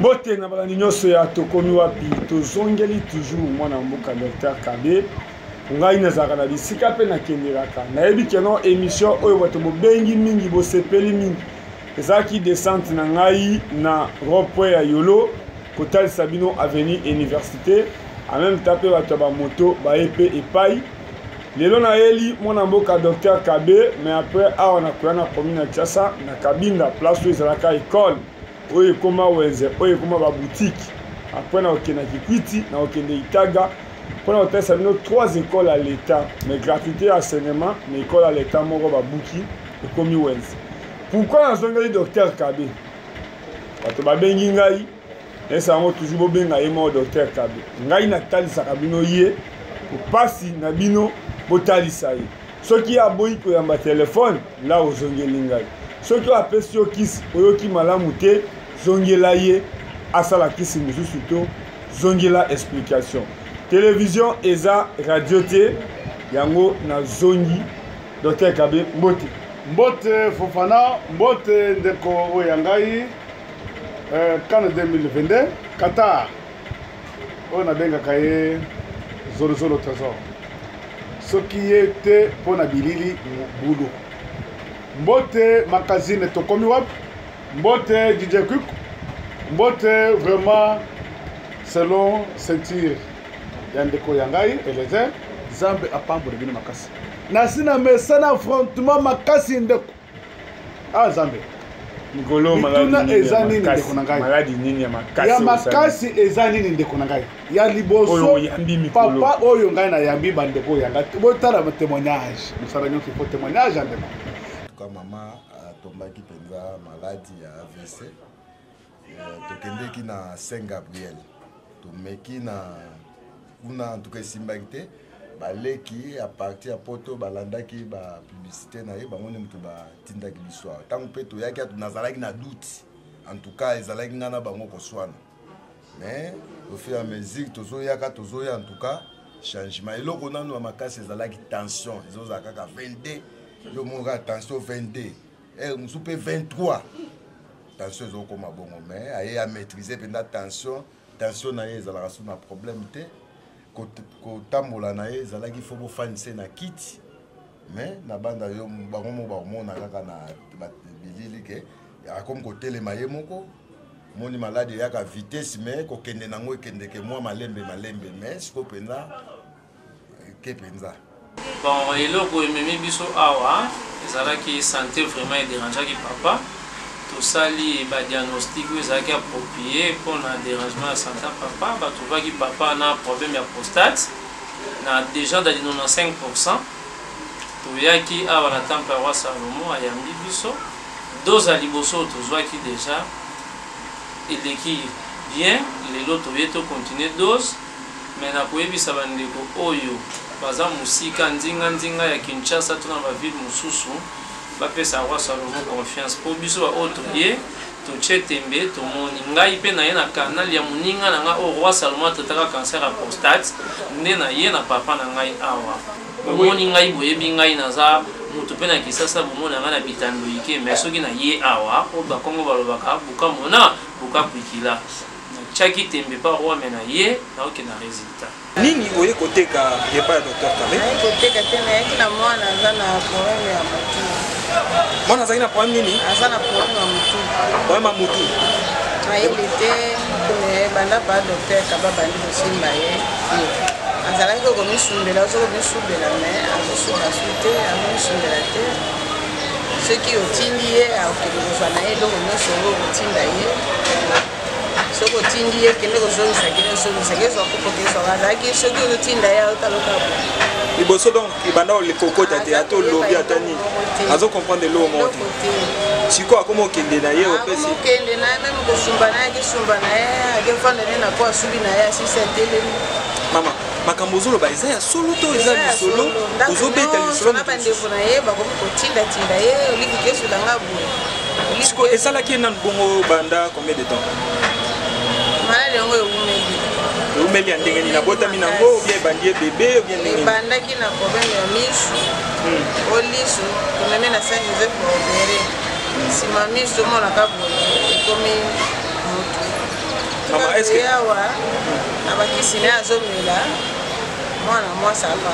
Mbote na balandi nyonso ya Tokomi Wapi. Tozongeli toujours mwana mboka Docteur Kabe. Ngai nazalaka na bisika mpe nakendelaka. Nayebi keno émission oyo bato bobengi mingi, bosepeli mingi. Ezalaki descente na ngai na rond-point ya Yolo kotalisa bino avenue Université. En même temps mpe bato ya bamoto baye mpe epai. Lelo nayeli mwana mboka Docteur Kabe, mais après awa nakoya na commune ya Kinshasa na Kabinda, place oyo ezalaka école. Oyo ekoma wenze, oyo ekoma ba boutique. Après nakokende na Kikwiti, nakokende Itaga mpo na kotalisa bino 3 écoles ya l'État, mais gratuité ya enseignement, mais école ya l'État moko babuki ekomi wenze. Pourquoi nazongeli Docteur Kabe? Bato babengi ngai, nayesa yango toujours bobenga ye moko Docteur Kabe. Ngai natalisaka bino ye, pasi na bino botalisa ye. Soki aboyi koyamba telefone, la ozongeli ngai. Soki oyo apesi yo kisi oyoki malamu te, zongela ye asala kisi mosusu to zongela explication. Television eza radio te, yango nazongi. Docteur Kabe, mbote. Mbote Fofana, mbote ndeko oyo ya ngai, CAN 2022 Qatar, oyo nabengaka ye Zolozolo Trésor. Soki ye te mpo na bilili mobulu. Mbote magazine Tokomi Wapi, mbote DJ Quick, mbote vraiment selon ceinture ya ndeko ya ngai Eliezer. Nzambe apambole bino makasi. Nasi na mesana affrontement makasi ndeko. Ah Nzambe. Mikolo Mituna maladi nini eza ya nini makasi? ndeko na ngai? Maladi nini ya makasi? Ya osali? makasi eza nini ndeko na ngai? Ya liboso, Oyo oyambi mikolo. Papa oyo ngai nayambi bandeko ya ngai. Botala ba témoignage. Mosala nyonso il faut témoignage ya ndeko. En tout cas, mama atombaki mpenza maladi ya AVC. Tokendeki na Saint Gabriel. Tomeki na kuna, en tout cas esimbaki te. Baleki à partir ya poto balandaki ba publicité na ye, bango nde moto batindaki biso awa. Ntango mpe toyaki, nazalaki na doute. En tout cas, ezalaki nga na bango koswana. Mais au fur et à mesure tozoyaka, tozoya, en tout cas changement. Eloko nanu ya makasi ezalaki tension, ezozala kaka 22. Yo moko kaka tension 22. Mosusu mpe 23. Tension ezokoma bongo, mais aye a maîtriser mpenza tension. Tension na ye ezalaka su na problème te. Kotambola na ye ezalaki fo bofandise na kiti, mais na banda yo bango moko bakomona kaka na bilili ke akomi kotelema ye moko. Moni maladi eyaka vitesse, mais kokende nango ekendeke mwa malembe malembe, mais sikoyo mpenza ke mpenza. Bon, eloko ememi biso awa ezalaki santé vraiment ederangeaki papa. Tosali ba diagnostic oyo ezalaki approprié mpona dérangement ya santé ya papa. Batrouvaki papa na problème ya prostate na déjà dans 95%. Toyaki awa na temple ya roi Salomon, ayambi biso. Dose ya liboso oyo tozwaki déjà eleki bien. Lelo toye to continuer dose, mais nakoyebisa bandeko oyo baza mosika nzinga nzinga ya Kinshasa to na ba ville mosusu bapesa roi Salomon confiance, po biso ba oyo toye totie tembe tomoni. Ngai mpe naye na canal ya moninga na ngai oyo roi Salomon atraitaka cancer ya prostate, nde naye na papa na ngai awa. Bomoni ngai, boyebi ngai naza moto mpe na Kisasa, bomona ngai na bitando ike, mais soki naye awa oyo bakongo balobaka buka mona buka kwikila, natiaki tembe pa roi, mais naye naoke na résultat. Nini oye koteka epai ya docteur Kabe? Naye koteka te, nayaki na mwana aza na problème ya motu. Mwana azalaki na problème nini? Aza na problème ya motu. Problème ya motu. Mayele te, mais banda pa docteur Kabe abandi kosimba ye. Azalaki komisumbela, azo komisumbela, mais azosuka su te, azomisundela te. Soki otindi ye, akokende kozwa na ye eloko nyonso oyo okotinda ye. Soki otindi ye, kende kozongisa, kende kozongisa, kende kozwa kopo, kende kozwa. Azalaki soki ozotinda ye, aotaloka boye. Liboso donc ebanda kokota te, ata olobi ata nini, azo comprendre eloko moko te. Sikoyo akoma okende na ye, opesi. Akoma okende na ye, meme kosumba na ye, akesumba na ye, akefanda ne na po asubi na ye, asisi atelemi. Mama, makambo ozoloba eza ya solo to eza Eza ya lisolo? solo. Ndako Ozobeta nyonso lisolo na moto bandeko mosusu. na ye bakomi kotindatinda ye, Olive Kesu langa boye. Sikoyo esalaki ye nanu bongo banda combien de temps? Maladi yango ewumeli. Ewumeli ya ndenge nini? Abotami nango ou bien ebandi ye bébé ou bien ndenge nini? Ebandaki na problème ya misu. O lisu tomemi na Saint Joseph ba opéré. Sima misu tomonaka boye ekomi motu. Est-ce que awa na bakisi naye azomela mwana mwa ça va.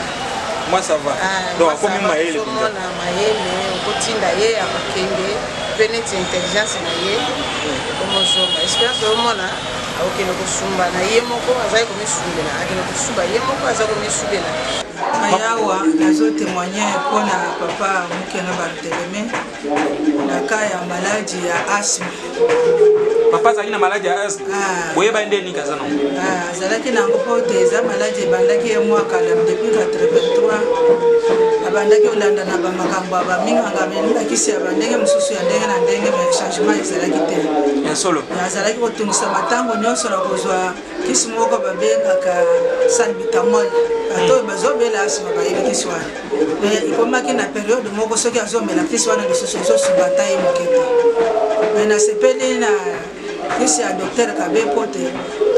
Moi ça va. Ah, Donc akomi mayele. Mwana mayele okotinda ye akokende mpe neti intelligence na ye ekomozonga espérance omona akokende kosumba na ye moko azali komisumbela akende kosuba ye moko aza komisubela. Ayawa nazo témoigner mpo na papa Mukenga Barthelemy na cas ya maladi ya asthme. Papa azalaki na maladi ya asthme? Ah. Boyeba nde nini aza nango? Ah, azalaki na yango mpo te eza maladi ebandaki ye mwa kala, depuis 83 abandaki kolanda na bamakambo ya baminganga, ameli bakisi ya bandenge mosusu ya ndenge na ndenge, mais changement ezalaki te. Ya solo. Azalaki kotungisama ntango nyonso na kozwa kisi moko babengaka salbutamol. Bato oyo bazobela asima bayebi kisi wana. Mais ekomaki na periode moko, soki azomela kisi wana lisusu ezosunga ata ye moke te. Mais nasepeli na kisi ya docteur Kabe mpo te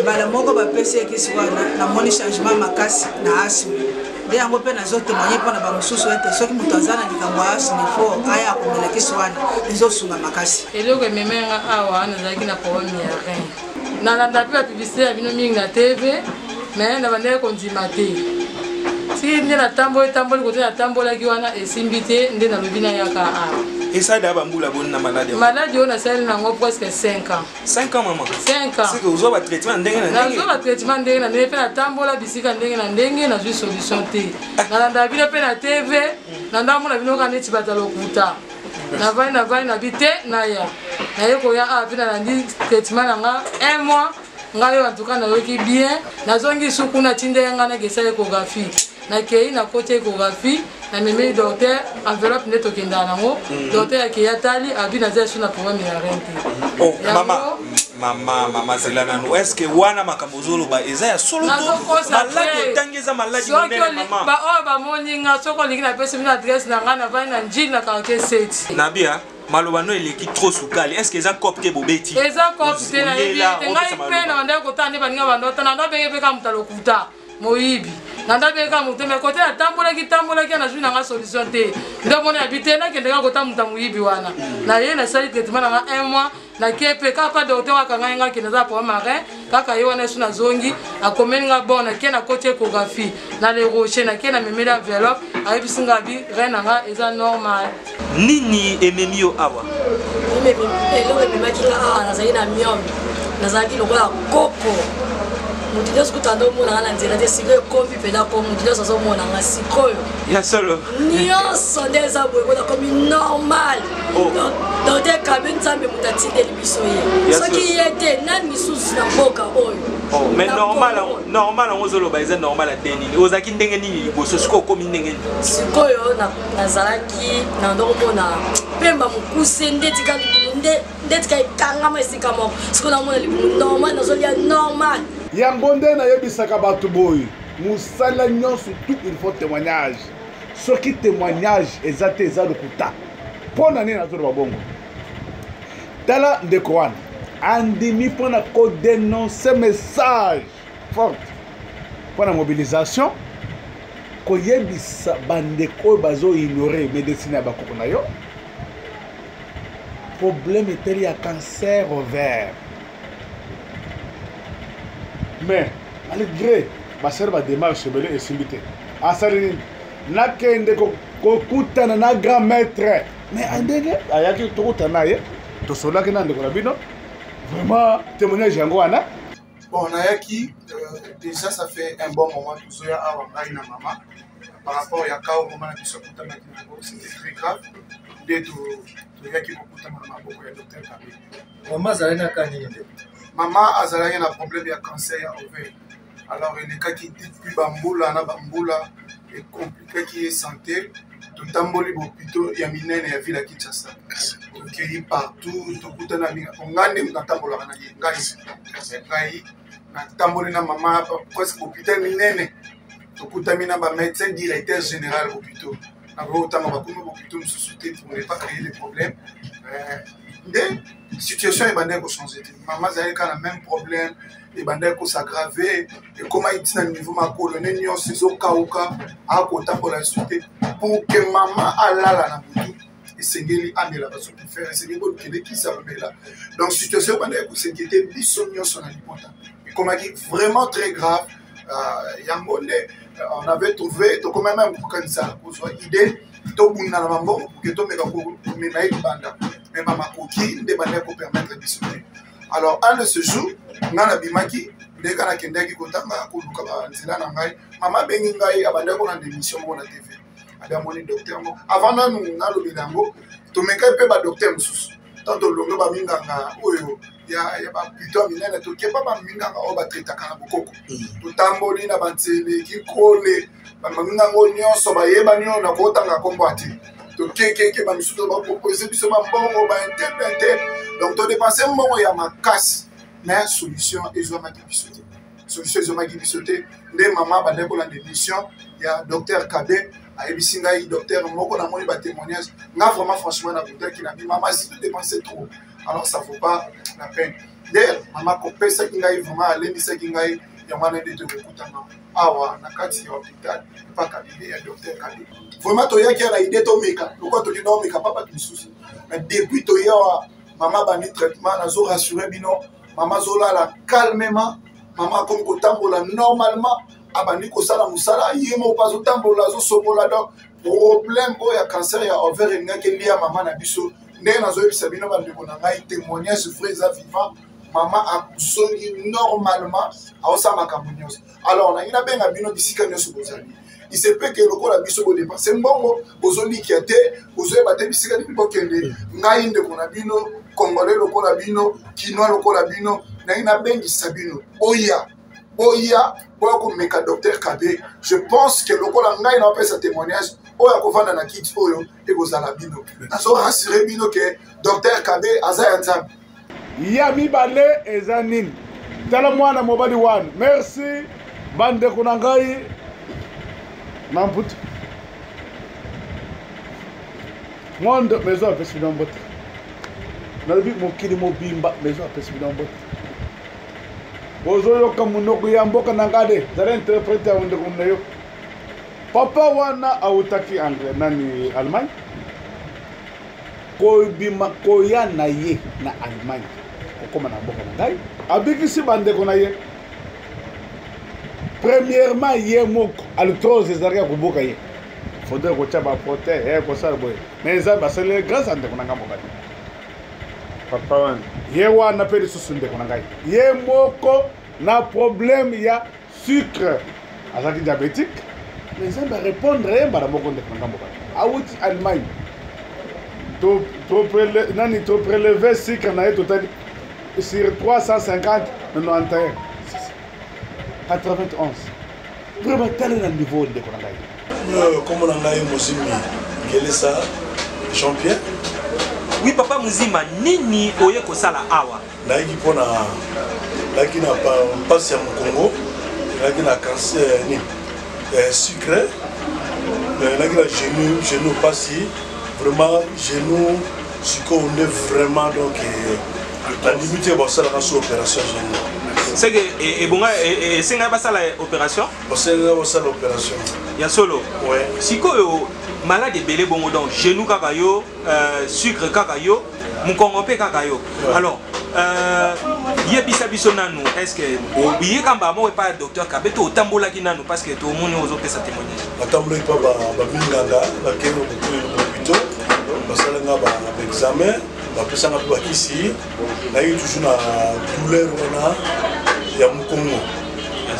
mbala moko bapesi ye kisi wana, namoni changement makasi na asthme. Nde yango mpe nazotémoigne mpo na bamosusu ete soki moto aza na likambo ya asthme, fo aya akomela kisi wana, ezosunga makasi. Eloko ememai nga awa, nazalaki na problème ya rein. Nalanda mpe bapublicité ya bino mingi na TV, mais nabandaki kondima te. Ti nde natamboli tamboli kote natambolaki wana, esimbi te, nde nalobi nayaka awa. Esali ya bambula boni na maladi yango? Maladi oyo nasali nango presque 5 ans. 5 ans, mama? 5 ans. Seke ozwa batraitement ndenge na ndenge? Nazwa batraitement ndenge na ndenge, mpe natambola bisika ndenge na ndenge, nazwi solution te. Nalandaka bino mpe na TV, nandamona bino kaka neti bato ya lokuta. Navandi, navandi, nabi te, naya. Naye koya awa mpe nalandi traitement na nga un mois. Ngai oyo, en tout cas nayoki bien. Nazongi su kuna, tindeli ngai nakesa échographie. Nakei, nakoti échographie, namemeli docteur enveloppe nde tokendaka nango. Docteur akei, atali, abi naza esu na problème ya rein te. Oh, mama, mama, mama, zela nanu. Est ce que wana makambo ozoloba eza ya solo to Nazokosa maladi te. otangi eza maladi Soki monene? Mama, baoyo bamoni nga, soki olingi napesi bino adresse na ngai, navandi na Njili na quartier 7. Nabia maloba no eleki trop sukali. Est ce que eza cope te bobeti? Eza cope te, nayebi Oyela, te. Ngai opesa mpe maloba. na bandaki kotala nde baninga bando ota na ndabenge mpe kaka moto alokuta moyibi na ndabenge kaka moto. Me kote natambolaki tambolaki, nazwi nanga solution te. Nde omoni yabi te, nakende kaka kota moto ya moyibi wana. Na ye nasali traitement nanga un mois, nake mpe kaka pa docteur akanga ye nga kende aza problème ya rein. Kaka ye wana esu nazongi, akomeli nga bon, nake nakoti échographie na Le Rocher, nake namemeli enveloppe, ayebisi nga abi rein na nga eza normal. Nini ememi yo awa? Eloko ememaki nga awa, nazalaki na myome, nazalaki lokola koko, moto nyonso kutu ando omonanga na nzela te. Sikoyo ekomi mpenza ko moto nyonso azomona nga sikoyo. Ya solo. Nyonso nde eza boye, kona komi normal. Oh. Docteur Kabe, Nzambe moto atindeli biso ye. Ya soki solo. ye te, nani lisusu na mboka oyo? Oh, mais Na normal Congo oyo. Normal yango ozoloba eza normal ate nini? Ozalaki ndenge nini liboso? Sikoyo okomi ndenge nini? Sikoyo nazalaki na ndokomona pemba mokuse nde tika libumu nde tika ekangama esika moko. Sikoyo namona libumu normal, nazolia normal. Yango nde nayebisaka bato boye: mosala nyonso tout, il faut témoignage. Soki témoignage eza te, eza lokuta. Mpo na nini nazoloba bongo? Tala ndeko wana andimi mpona kodénonce message forte mpo na mobilisation, koyebisa bandeko oyo bazoignore médecine ya bakoko na yo. Problème etali ya cancer ovaire, mais malgré basali badémarche ebele, esimbi te. Asali nini? Nakende kokutana na grand maître. Mais ndenge ayaki tokutana na ye, tosolaki na ndeko na bino, vraiment témoignage yango wana. Bon, nayaki déjà, ça fait un bon moment tozoya awa, ngai na mama, par rapport ya kao mama na biso akutanaki nango, c'était très grave. Nde toyaki kokutana na maboko ya docteur Kabe. Mama azalaki na ka nini, ndeko? Mama azalaki na problème ya cancer ya ovaire. Alors elekaki depuis bambula na bambula, ekomplikaki ye santé. Totamboli bopito ya minene ya ville ya Kinshasa, tokei partout, tokutana mingi. Ngai nde natambolaka na ye, ngai natamboli na mama presque hôpital minene, tokutami na bamédecin directeur général hôpitaux. Nakoki kotanga bakomi hôpitaux mosusu te pour ne pas créer des problèmes. Nde situation ebandaki kochange te. Mama azalaki kaka na même problème, ebandaki kos'aggrave, ekomaki ntina niveau makolo ne nyonso ezokauka, akotambola lisusu te. Pour que mama alala na butu, esengeli amela basomifere, esengeli bolukende kisi amela. Donc situation ebandaki kos'inquiéter biso nyonso na libota. Ekomaki vraiment très grave. Yango nde on avait trouvé, tokomi même kokanisa kozwa idée tobunda na bambongo pour que tomeka komema ye libanda, mais bamakoki nde bandaki kopermettre biso te. Alors un de ce jour, ngai nabimaki nde kaka nakendaki kotanga koluka banzela na ngai. Mama abengi ngai, abandaki kolanda émission moko na TV, abi amoni docteur moko. Avant nanu nalobela yango, tomekaki mpe badocteur mosusu. Tant tolonge baminganga oyo ya bapito ya minene, tokepa baminganga oyo batraitaka na bokoko. Totamboli na banzele kikole, baminganga oyo nyonso bayebani oyo nakotanga nkombo ya te. Tokekeke, bamisusu bapropose biso bambongo bainte inte, donc todepense mbongo ya makasi, mais solution ezwamaki biso te, solution ezwamaki biso te. Nde mama bandaki kolanda émission ya docteur Kabe, ayebisi ngai docteur moko, namoni batémoignage nga vraiment franchement nabundaki na bi mama, si todepense trop, alors ça vaut pas la peine. Nde mama kopesaki ngai vraiment, alendisaki ngai, yango wana nde tokokutana awa na kati ya hôpital epa cabinet ya docteur Kabe. Vraiment toyaki ya na idée tomeka lokola tokenda omeka pa bato misusu, mais depuis toye awa, mama bandi traitement, nazo rassure bino, mama azolala calmement, mama akomi kotambola normalement, abandi kosala mosala ye moko mpe azotambola, azosokola. Donc problème oyo ya cancer ya ovaire elingaki elia mama na biso. Ndenge nazoyebisa bino bandeko na ngai, témoignage vrai eza vivant, mama azongi normalement, aosala makambo nyonso. Alors nangi nabenga bino bisika nyonso bozali, isepeke lokola biso bodepense mbongo, bozolikia te, bozoyeba te bisika nini bokende. Ngai ndeko na bino, congolais lokola bino, kinois lokola bino, nangi nabengisa bino, boya, boya, boya komeka docteur Kabe. Je pense que lokola ngai napesa témoignage oyo akovanda na kiti oyo ekozala bino, nazo rassure bino ke docteur Kabe aza ya Nzambe. Ya mibale eza nini? Tala mwana mobali wana. Merci bandeko na ngai na mputu monde maison apesi bino mbote. Nalobi mokili mobimba maison apesi bino mbote. Bozoyoka monoko ya mboka na ngai de zala interprete ya ndeko na yo. Papa wana awutaki anglais nani Allemagne, kobima koya na ye na Allemagne kokóma na mboka na ngai, abikisi bandeko na ye. Premièrement, ye moko arthrose ezalaki ya kobuka ye, faudrait kotya baprote, kosala boye, mais Nzambe asaleli grâce ya ndeko na ngai mobali. Papa wana ye wana mpe lisusu ndeko na ngai ye moko na problème ya sucre, azalaki diabétique, mais Nzambe arépondre ye mbala moko. Ndeko na ngai mobali awuti Allemagne, nani toprélevé sucre na ye, totali sur 350 na 91 91. Vraiment tala na niveau ndeko na ngai. Nkombo na ngai Mozimi Ngelesa Jean Pierre. Oui papa Muzima, nini oye kosala awa? Nayaki mpona nayaki na mpasi ya mokongo, nayaki na cancer nini sucre, nayaki na genou, genou mpasi vraiment, genou sikoyo nde vraiment. Donc nandimi te basalaka so opération genou. Seke ebonga esengaki basala opération? Basengaka basala opération. Ya solo? Ouais. Sikoyo malade ebele bongo, donc genou kaka yo, sucre kaka yo, mokongo mpe kaka yo. Alors yebisa biso nanu, est ce que obiyeka mbala moko epai ya docteur Kabe to otambolaki nanu? Parce que tomoni ozopesa témoignage. Natambolaki mpa baminganga, nakende hôpitaux, basalanga baexamen, bapesanga mpe bakisi. Nayaki toujours na douleur wana ya mokongo,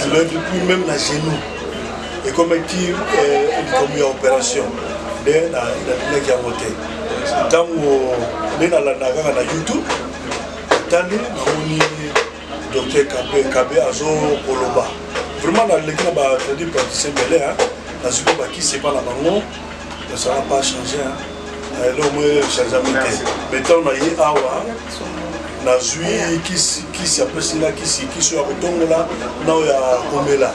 douleur depuis même na genou, ekomaki likambo ya opération nde nalingaki yango te. Ntango nde nalandaka kaka na YouTube, natali, namoni docteur Kabe, Kabe azokoloba vraiment, naleki na batradi praticien ebele, nazwi mpe bakisi epa na bango, ça n'a pas changé, eloko moko echangeami te. Mais ntango na ye awa, nazwi kisi, kisi apesi nga kisi, kisi oyo ya kotongola na oyo ya komela,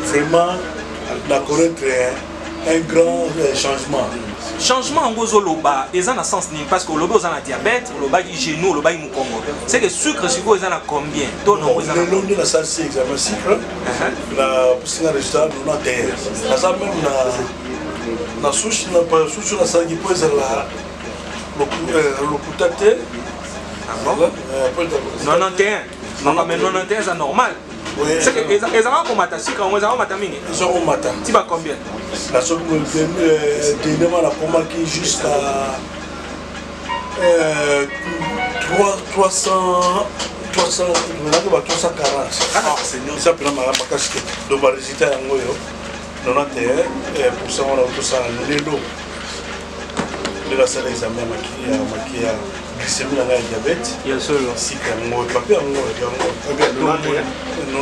vraiment na connaître un grand changement. Changement yango ozoloba eza na sens nini? Parce que olobi oza na diabète, olobaki genou, olobaki mokongo, c'est que sucre sikoyo eza na combien to nango eza? Lelo nde nasalisi examen sucre, napesi nga résultat 91. Naza même na sushi, na sushi nasalaki mpo ezala lokuta te. 91, mais 91 eza normal. Ezalaka komata sucre yango, ezalaka komata mingi? Eza komata. Ti ba combien? Nasoki dernièrement nakomaki jusqu'à 300, 300, ba 340. Eza mpena makasi te. Donc barésultat yango oyo 91 pourcent wana otosala lelo nde nasala examen ya maki ya glycémie na ngai ya diabète. Ya solo. Sika yango, papier yango, yango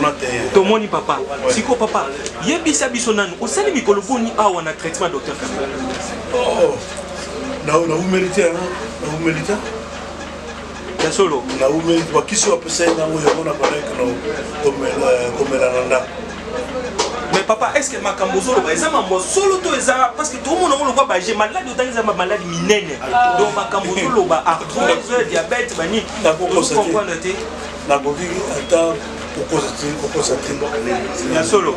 91. Tomoni papa. Siko papa, yebisa biso nanu, osali mikolo boni awa na traitement docteur Kabila? Oh, naumeli te, naumeli te. Ya solo. Naumeli te. Bakisi bapesa ye nango yango na bandaki komela na ndako. Mais papa, est ce que makambo ozoloba eza mambo solo to eza parce que tomona yango lokwa baje maladi otangi eza bamaladi minene? Donc makambo ozoloba, arthrose, diabète, banini, comprendre te. Nakoki ata kokosa te, kokosa te. Ya solo.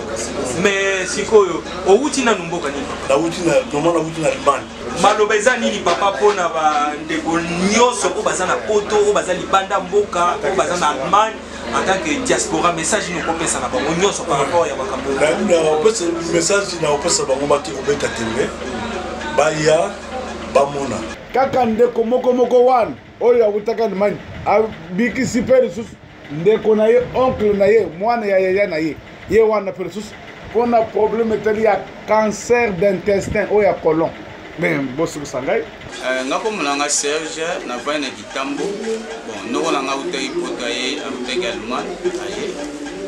Mais sikoyo owuti nanu mboka nini? Nauti na normal, nauti na Allemagne. Maloba eza nini papa mpona bandeko nyonso oyo baza na poto, oyo baza libanda mboka, oyo baza na Allemagne, en tant que diaspora? Message nini okopesa na bango nyonso par rapport ya makambo? Napesa message, nakopesa bango bati kobeta tembe, baya bamona. Kaka ndeko moko moko wana oyo awutaka Allemagne abikisi mpe lisusu ndeko na ye, oncle na ye, mwana ya yaya na ye, ye wana mpe lisusu mpona problème etali ya cancer d'intestin oyo ya colon. Mais bosukisa ngai. Nga kombo na nga Serge, navandi na Kitambo. Bon, noko na nga autaki poto, aye, autaki Allemagne, aye.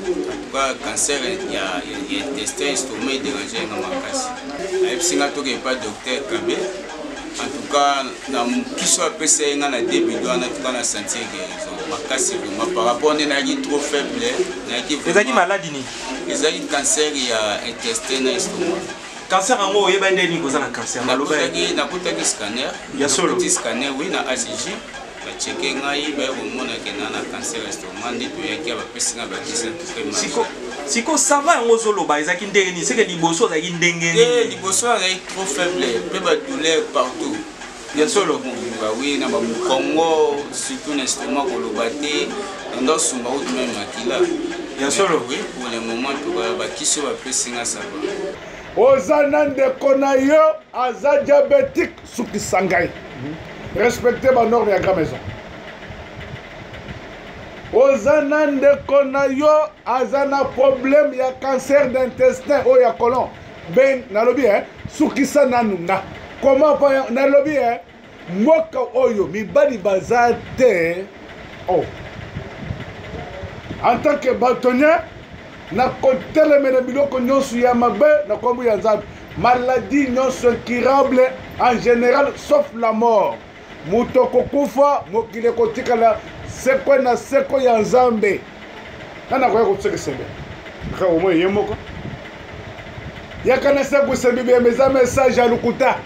En tout cas, cancer ya intestin, estomac edérange nga makasi. Ayebisi nga toke epa docteur Kabe. En tout cas, na kiso apesa ye nga na début wana, en tout cas na sentir guérison makasi vraiment par rapport nde nayaki trop faible, nayaki. Ezalaki maladi nini? Ezalaki cancer ya intestin na estomac. Cancer yango oyeba nde nini koza na cancer? Maloba. Nakutaki scanner. Ya solo? Nakuti scanner, oui, na ACG. Bacheke ngai, baye komona ke na cancer ya estomac. Nde toyaki, bapesi nga bakisi. Siko siko sava yango ozoloba ezalaki ndenge nini? Seke liboso ozalaki ndenge nini? Liboso azalaki trop faible mpe badouleur partout. Ya solo? Mobimba, oui, na bamokongo, surtout na estomac, koloba te, nando asumba kutu meme makila. Ya solo? Oui, pour le moment toka bakisi oyo bapesi nga, sava. Oza na ndeko na yo aza diabétique, sukisa ngai. Respecte banorme ya grand maison. Oza na ndeko na yo aza na problème ya cancer d'intestin oyo ya colon, ben nalobi eh, sukisa nanu nga. Comment pa nalobi eh, mboka oyo mibali baza te. Oh. En tant que bâtonnier, nakotelemela biloko nyonso ya mabe na nkombo ya Nzambe. Maladie nyonso incurable en général, sauf la mort. Moto akokufa, mokili ekotikala seko na seko ya Nzambe. Nani akoya kosekisebe kaka omoi ye moko? Yaka na sekusa bibembe, eza message ya lokuta,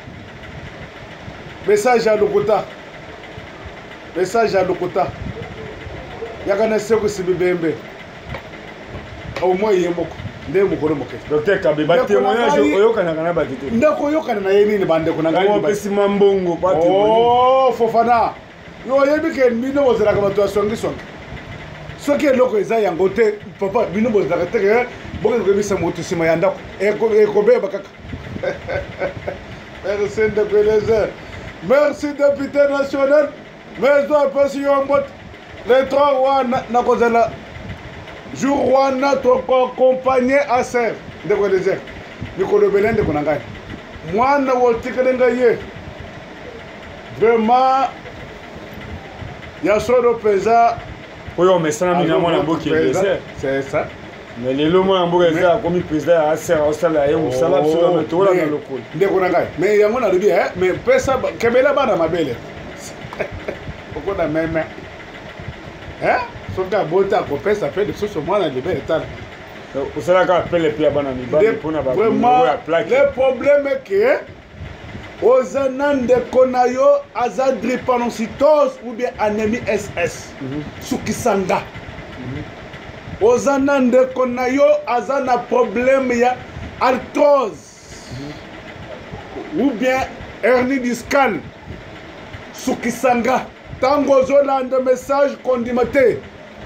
message ya lokuta, message ya lokuta. Yaka na sekusa bibembe, omoi ye moko nde mokolo moke. Docteur Kabe, batémoignage oyokanaka na bato te? Ndeko, oyokana na ye nini? Bandeko na ngai. Opesi mwa mbongo? Oh, Fofana, yo oyebi ke bino bozalaka bato ya songisongi. Soki eloko eza yango te, papa, bino bozalaka te ke bokende koyebisa moto nsima ya ndako, ekobeba kaka. Merci ndeko Eliezer, merci député national maison apesi yo mbote. Le 3 wana nakozala jour wana, tokoaccompagne aser ndeko Eliezer. Mikolo ebele, ndeko na ngai, mwana wotikali ngai ye vraiment ya solo mpenza. Oyo omesana mingi na mwana mboka Eliezer. C'est ça. Mais lelo mwana mboka eza akomi président ya aser, aosala ye mosala, biso kaka tokolanda lokolo. Ndeko na ngai, mais yango nalobi, mais pesa kebela bana mabele okona meme, soki aboti akopesa mpe lisusu mwana libele. Tala. Osalaka appel mpe ya bana mibali mpona vraiment ya plaque. Le problème est que oza na ndeko na yo aza drépanocytose ou bien anémie SS, sukisa nga. Oza na ndeko na yo aza na problème ya arthrose ou bien hernie discale, sukisa nga. Ntango ozolanda message, kondima te.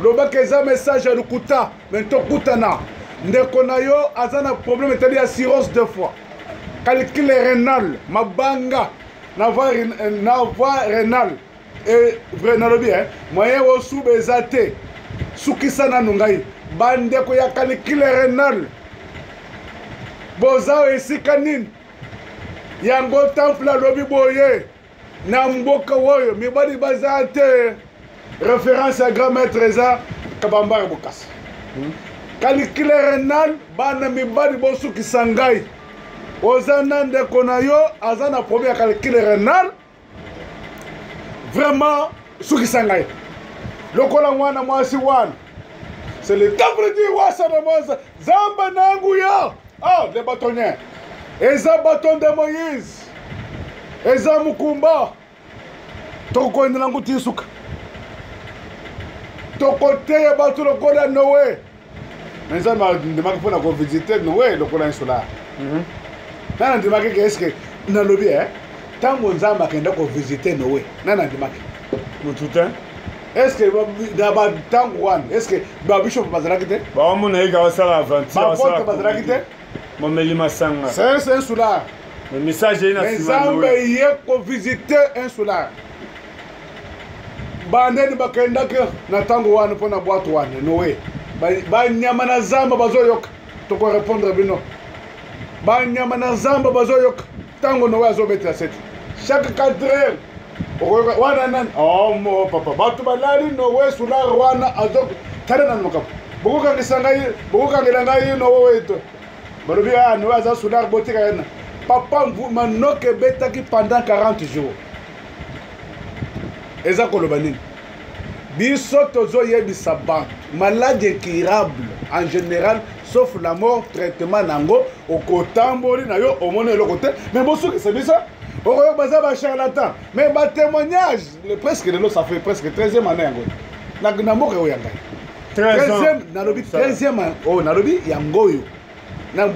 Lobaka eza message ya lokuta, mais tokutana. Ndeko na yo aza na problème etali ya cirrhose deux fois. Calcul rénal, mabanga na voie na voie rénale. Et vrai nalobi hein, moyen osuba eza te. Sukisa nanu ngai. Bandeko ya calcul rénal. Boza esika nini? Yango temple alobi boye. Na mboka oyo mibali baza te. Référence ya grand maître eza Kabambare Bokassa. Calcul rénal bana mibali bosukisa ngai. Oza na ndeko na yo aza na problème ya calcul rénal. Vraiment sukisa ngai. Lokola mwana mwasi wana. C'est le temple du roi Salomon. Zamba nangu ya. Ah, les bâtonniers. Eza bâton de Moïse. Eza mukumba. Tokokwendela ngo ti suka. Tokoteya bato lokola Noé. Mais nzambe andimaki mpo na kovisite Noé lokola insular. Nani andimaki ke eske nalobi eh? Ntango nzambe akenda kovisite Noé, nani andimaki? Motu te. Est-ce que na bantango wana est-ce que babishop bazalaki te? Baomona ye kaka basala aventure, Bapote bazalaki te? Momeli masanga. C'est un soulard. Le message est na nsima Nzambe ye kovisite un soulard. Bandeni bakendaki na ntango wana mpo na bwato wana Noé. Banyama na zamba bazoyoka, tokorépondre bino. Banyama na zamba bazoyoka ntango Noé azobetela sete. Chaque 4 heures okoyoka wana nani? Oh mo papa, bato balali Noé soulard wana azo tala nanu makambo. Bokokangisa ngai, bokokangela ngai Noé eto. Balobi ah Noé aza soulard botika ye na. Papa manoke ebetaki pendant 40 jours. Eza koloba nini? Biso tozoyebisa bato maladie incurable en général sauf la mort, traitement nango okotamboli na yo omoni eloko te, mais bosukisa biso okoyoka baza ba charlatan, mais ba témoignage presque lelo ça fait presque 13e année yango na mboka oyo ya ngai. 13e nalobi 13e oyo nalobi yango oyo na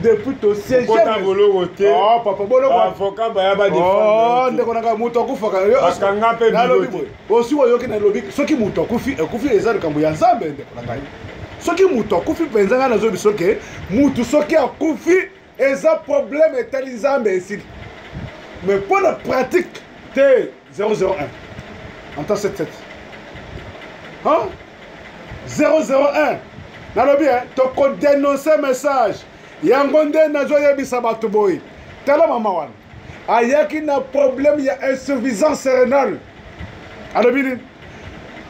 depuis to siège Okota boloko te. Oh papa boloko. Ba avocat baya ba défendre. Oh ndeko na ngai moto akufaka yo. Bakanga pe nalobi boye. Osi oyoki nalobi soki moto akufi akufi eza likambo ya Nzambe ndeko na ngai. Soki moto akufi mpenza ngai nazoyebi soki moto soki akufi eza problème etali Nzambe esili. Mais mpo na pratique te 001 en temps 77. Hein? 001 nalobi eh, tokodenonse message yango nde nazoyebisa bato boye. Tala mama wana ayaki na problème ya insuffisance rénale. Alobi nini?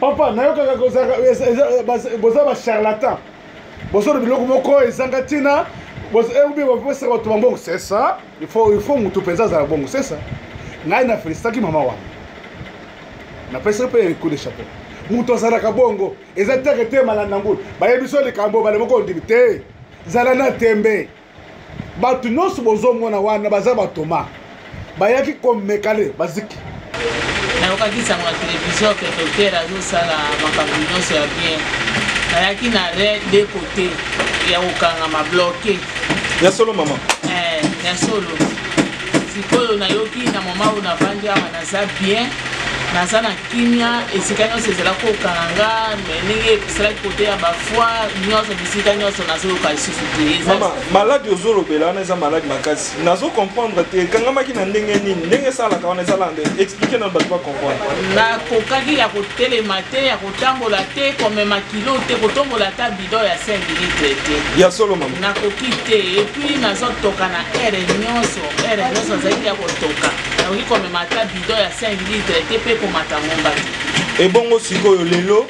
Papa, nayokaka boza ba charlatan, bozoloba biloko moko ezanga ntina, bopesaka bato bambongo. C'est ça, il faut motu mpenza azala bongo. C'est ça, ngai na félicitaki mama wana, napesaki mpe coup de chapeau. Moto azalaka bongo eza teke te malanda ngulu bayebi so likambo bale moko ondimi te, zala na tembe. Bato nyonso bozomona wana baza batoma bayaki komekale baziki. Nayokaki sango na televizio ke docteur azosala makambo nyonso ya bien. Nayaki na re de côté ya kokangama bloqué. Ya solo mama? Ya solo. Sikoyo nayoki na mama oyo navandi awa naza bien, naza na kimia, esika nyonso ezala kokanga nga, mais ndenge esalaki kote ya bafoi nyonso, bisika nyonso nazoyoka lisusu te. Mama, maladi ozolobela wana eza maladi makasi, nazo comprendre te ekangamaki na ndenge nini, ndenge esalaka wana ezala nde explike nano bato bacomprendre. Nakokaki ya kotelema te, ya kotambola te, komema kilo te, kotombola ata bidon ya 5 litre te. Ya solo mama? Nakoki te, epuis nazotoka na heure nyonso, heure nyonso nazalaki ya kotoka, nakoki komema ata bidon ya 5 litre te mpe komata ngomba te. Ebongo sikoyo lelo?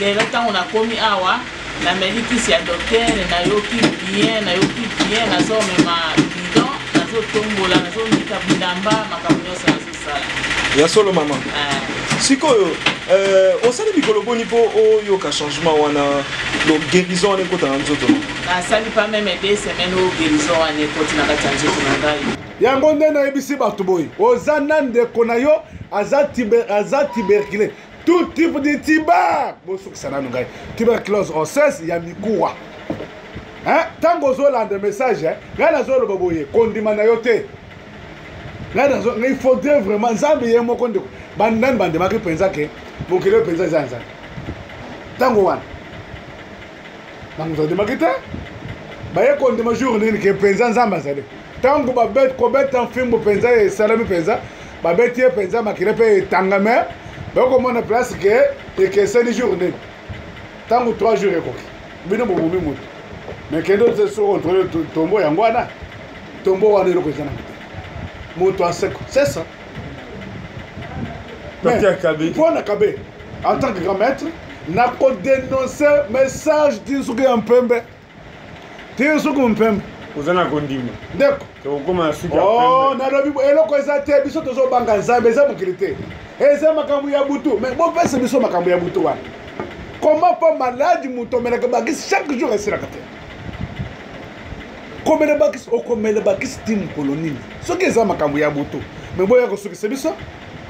Lelo ntango nakomi awa nameli kisi ya docteur, nayoki bien, nayoki bien, nazomema bidon, nazotombola, nazomika bilamba, makambo nyonso nazosala. Ya solo mama? Sikoyo osali mikolo boni mpo oyoka changement wana, donc guérison wana ekota na nzoto? Nasali pas même 2 semaines oyo guérison wana ekoti na kati ya nzoto na ngai. Yango nde nayebisi bato boye, oza na ndeko na yo aza tuberculé, tout type de tuber, bosukisa nanu ngai, tuberculose osseuse ya mikuwa. Hein? Tango ozolanda message, hein? Ngai nazoloba boye, kondima na yo te. Ngai nazo, il faudrait vraiment Nzambe ye moko ndeko. Bandani bandemaki mpenza ke mokili oyo mpenza eza Nzambe. Ntango wana na moto andimaki te, baye kondima jour nini ke mpenza Nzambe azali. Ntango kobeta mfimbo mpenza esalami mpenza, babeti ye mpenza makila mpe etangame, bakomona place ke ekeseni jour nini. Ntango 3 jours ekoki, bino bobomi moto, mais kende ote so controle tombo yango wana, tombo wana eloko eza nango te, moto aseko, c'est ça. Mpo na Kabe en tant que grand maître, nakodenonce message ti soki ya mpembe, ti soki mpembe oza na kondima ndeko, tokokoma na suki ya oh, pembe. Nalobi eloko eza te, biso tozobanga Nzambe, eza mokili te, eza makambo ya butu. Mais bopesa biso makambo ya butu wana. Comment mpo maladi moto omelaka bakisi chaque jour esilaka te? Komela bakisi, okomela bakisi ti mokolo nini soki eza makambo ya butu? Mais boya kosukisa biso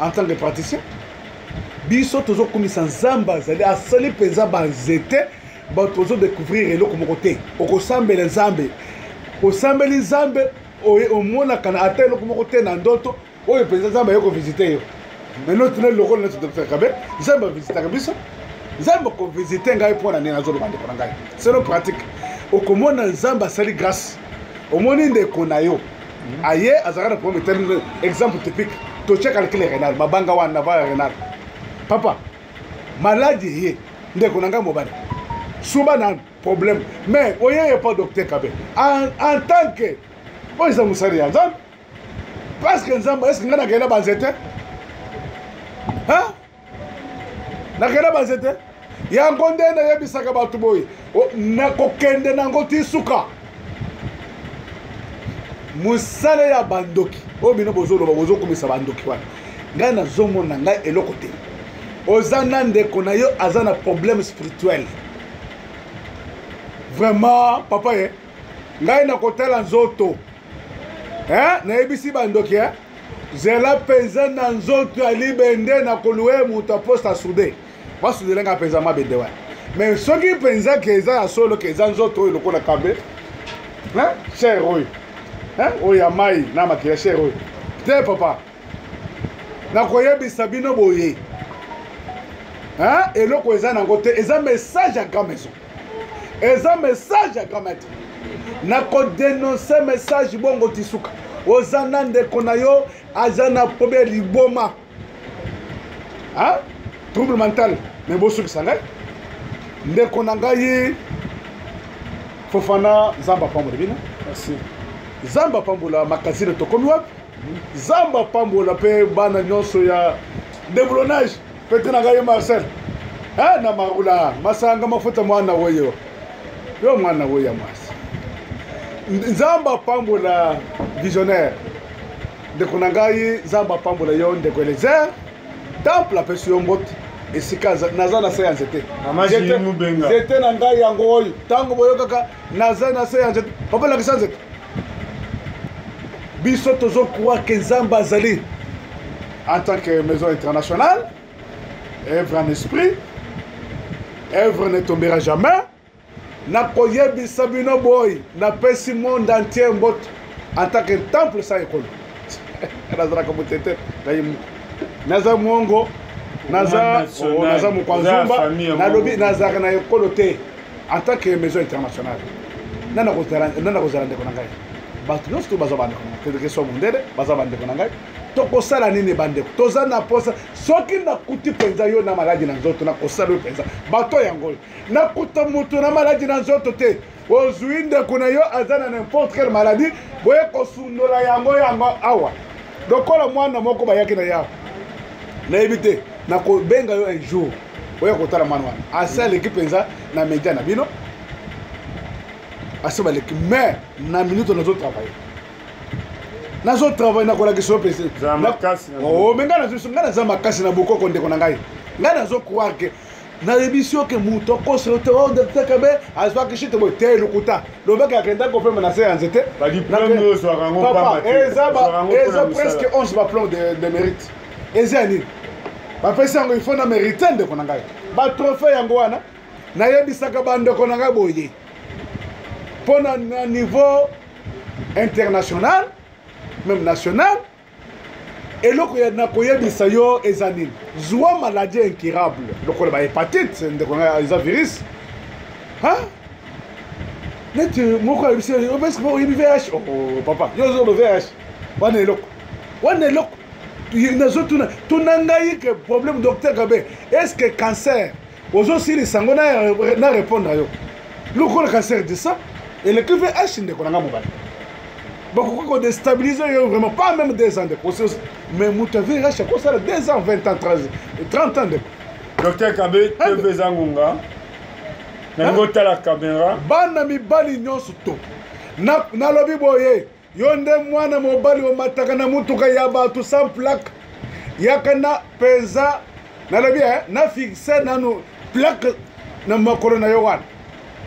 en tant que praticien, biso tozokumisa Nzambe azali, asali mpenza banzete, bato ozodécouvrir eloko moko te. Okosambela Nzambe, osambeli Nzambe, omonaka na ata eloko moko te na ndoto oyo mpenza Nzambe aye kovisite yo. Mais noti na lokola neti Dr Kabe, Nzambe avisitaka biso, Nzambe akovisite ngai mpo na nini nazoloba. Ndeko na ngai, selon pratique, okomona Nzambe asali grâce, omoni ndeko na yo aye azalaka na problème etali, exemple typique, totie calcul rénal, mabanga wana va rénal, papa maladi ye ndeko na ngai mobali suba na problème. Mais oyeye pa docteur Kabe en tant que oyo eza mosali ya Nzambe, parce que Nzambe, est ce que ngai nakenda banzete, nakenda banzete yango nde nayebisaka bato boye, nakokende nango ti suka. Mosala ya bandoki oyo bino bozoloba, bozokumisa bandoki wana, ngai nazomona ngai eloko te. Oza na ndeko na yo aza na problème spirituel, vraiment papa ye ngai nakotala nzoto, nayebisi bandoki, zela mpenza na nzoto ya libende, nakoluwe moto aposte asude, basudele ngai mpenza mabende wana. Mais soki mpenza ke eza ya solo, ke eza nzoto oyo lokola Kabe, chair oyo, oyo ya mai na makila, chair oyo te, papa, nakoyebisa bino boye, eloko eza nango te. Eza message ya grand maison, eza message ya grand maître. Nakodenonce message bongo ti suka. Oza na ndeko na yo aza na problème liboma, trouble mental, mais bosukisa ngai ndeko na ngai Fofana. Nzambe apambola bino. Merci. Nzambe apambola makasine Tokomi Wapi, Nzambe apambola mpe bana nyonso ya déboulonnage, pete na ngai Marcel na Marula Masanga Mafuta, mwana oyo yo, mwana oyo ya mwasi. Nzambe apambola visionnaire ndeko na ngai, Nzambe apambola yo ndeko Elezer Temple, apesi yo mbote esika naza na se ya nzete. Nzete na ngai yango oyo, ntango boyokaka naza na se ya nzete, papa lakisa nzete. Biso tozocroire ke Nzambe azali en tant que maison internationale, œuvre en esprit, œuvre ne tombera jamais. Nakoyebisa bino boye, napesi monde entier mbote en tant que temple sans ekolo. Nazalaka motete naye moko, naza mongo, naza naza mokwanzumba, nalobi nazalaka na ekolo te. En tant que maison internationale, nana kozala ndeko na ngai, bato nyonso to baza bandeko na ngai, quelque soit mondele, baza bandeko na ngai. Tokosala nini bandeko? Toza na posa, soki nakuti mpenza yo na maladi na nzoto, nakosala yo mpenza bato yango oyo. Nakuta moto na maladi na nzoto te, ozwi ndeko na yo aza na n'importe quelle maladie, boye kosundola yango yango awa lokola mwana moko bayaki na yawa. Nayebi te, nakobenga yo un jour oya kotala mwana wana, asi aleki mpenza na media na bino, asi baleki. Mais na minute nazotravaille, nazotravaille, nakolakisa yo mpenza. Me ngai naza makasi na bokoko, ndeko na ngai, ngai nazocroire ke nayebisi yo ke moto akosa yo te. Oyo docteur Kabe azwaki shite boye te, lokuta. Lobaki akendaki kofema na se ya nzete. Eza presque 11 baplomb de mérite. Eza ya nini bapesi yango? Il faut na mérite, ndeko na ngai. Batrophée yango wana, nayebisaka bandeko na ngai boye, mpo na niveau international, même national. Eloko ya nakoyebisa yo eza nini? Zwa maladie incurable lokola ba hepatite, ndeko na eza virus. Ha? Neti moko ayebisi yo, est-ce que oyebi VIH? Oh papa, yo ozo VIH. Wana eloko. Wana eloko. Nazotuna, tuna ngai ke problème docteur Kabe, est-ce que cancer ozosilisa yango na répondre yo lokola cancer de sang eleki vh ndeko na nga mobali bakoki kodestabilize yo vraiment pas même 2 ans ndeko mais moto ya vh akosala 2 ans 20 ans 30 ans ndeko. Docteur Kabe, TV eza ngonga, nalingi otala caméra. Bana mibali nyonso to nalobi boye, yo nde mwana mobali omataka na motuka ya bato sans plaque, yaka na mpenza nalobi eh, na fixe nanu plaque na makolo na yo wana,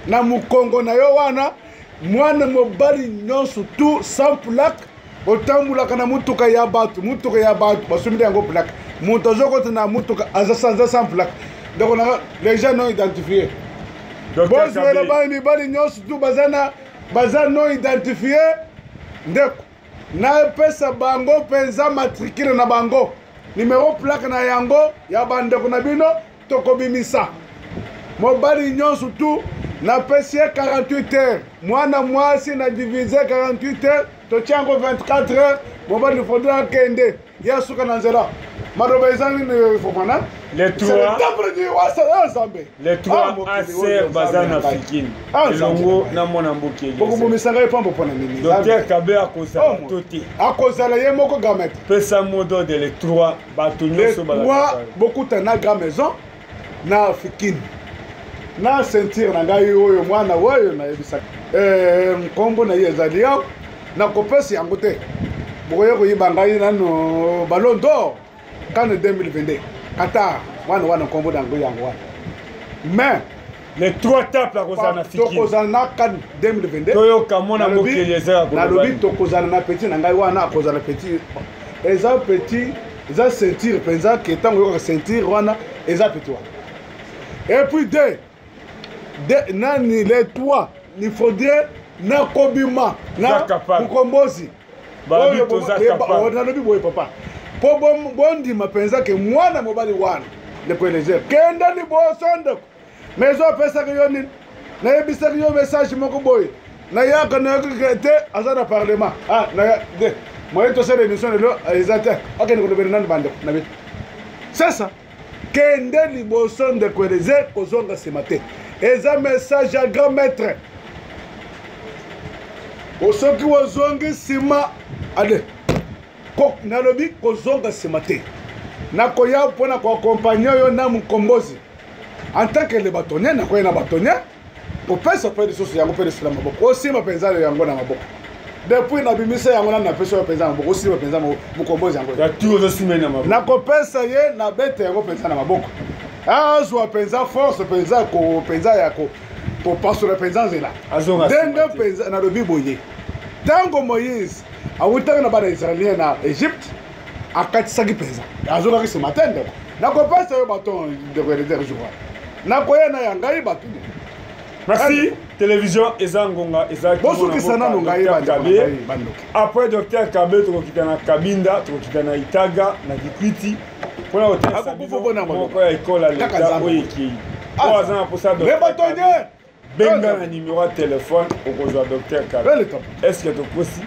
na mokongo na yo wana. Mwana mobali nyonso tout sans plaque otambulaka na motuka ya bato, motuka ya bato basombi yango plaque, moto azokota na motuka aza sans plaque, ndeko na les gens non identifié, bozwela bana mibali nyonso tout baza na baza non identifié, ndeko napesa bango mpenza matricule na bango, numero plaque na yango ya bandeko na bino. Tokobimisa mobali nyonso tu, napesi ye 48 heures, mwana mwasi na divise 48 heures, totia yango 24 heures. Mobali faudra akende ye asuka na nzela. Maloba eza nini, Fofana? Les trois Nzambe. Les trois aser baza na Fikini elongo na mwana mboka. Bokobomisa ngai pambo mpo na nini? Docteur Kabe akozala to te? Akozala ye moko grand maître. Pesa mot d'ordre, les trois bato nyonso. Trois bokutana na grand maison na Fikini na ceinture na ngai oyo. Mwana oyo nayebisaka nkombo na ye ezali awa, nakopesa yango te, bokoya koyiba ngai nano ballon d'or CAN 2022 Qatar. Mwana wana nkombo na yango yango wana, mais les trois tapes akozala na Fikini. Tokozala na CAN 2022. Toyoka mwana mokili eza. Nalobi tokozala na petit na ngai wana, akozala petit, eza petit, eza ceinture mpenza ke ntango oyokaka ceinture wana eza petit wana. Et puis deux de nani, les trois, il faudrait nakobima na mokombozi. Nalobi boye papa, mpo bondima mpenza ke mwana mobali wana, ndeko Elezer, kenda liboso ndeko. Mais opesaki yo nini? Nayebisaki yo message moko boye, nayaka nayoki te, aza na parlement moye tosala émission lelo eza te, akende kolobela nani bandeko na biso. C'est ça, kende liboso ndeko Elezer, kozonga nsima te. Eza message ya grand maître. Soki ozongi nsima, ale nalobi kozonga nsima te. Nakoya mpona koakompagne yo na mokombozi en tant que le bâtonnier, nakoya na bâtonnier kopesa mpe lisusu yango mpe lisusu na maboko, osimba mpenza yango na maboko. Depuis nabimisa yango nani, napesa yo mpenza na maboko, osimba mpenza mokombozi yango. Nakopesa ye na bete yango mpenza na maboko, azwa mpenza force mpenza mpenza ya kopasola mpenza nzela ndenge mpenza. Nalobi boye, ntango Moïse awutaki na bana israélien na Egypte, akatisaki mpenza, azongaki nsima te. Ndeko, nakopesa yo baton, ndeko Elezer, jour nakoya na ya ngai bato. Merci. Télévision eza ngonga eza. Bosukisa nano ngai bandoki. Après docteur Kabe, tokokita na Kabinda, tokokita na Itaga na Kikwiti mpona kotalisa moko ya ekole ya leta oyo ekei, oyo aza na mposa. Benga na numéro ya telefone, okozwa docteur Kabe. Est ce que tokosi?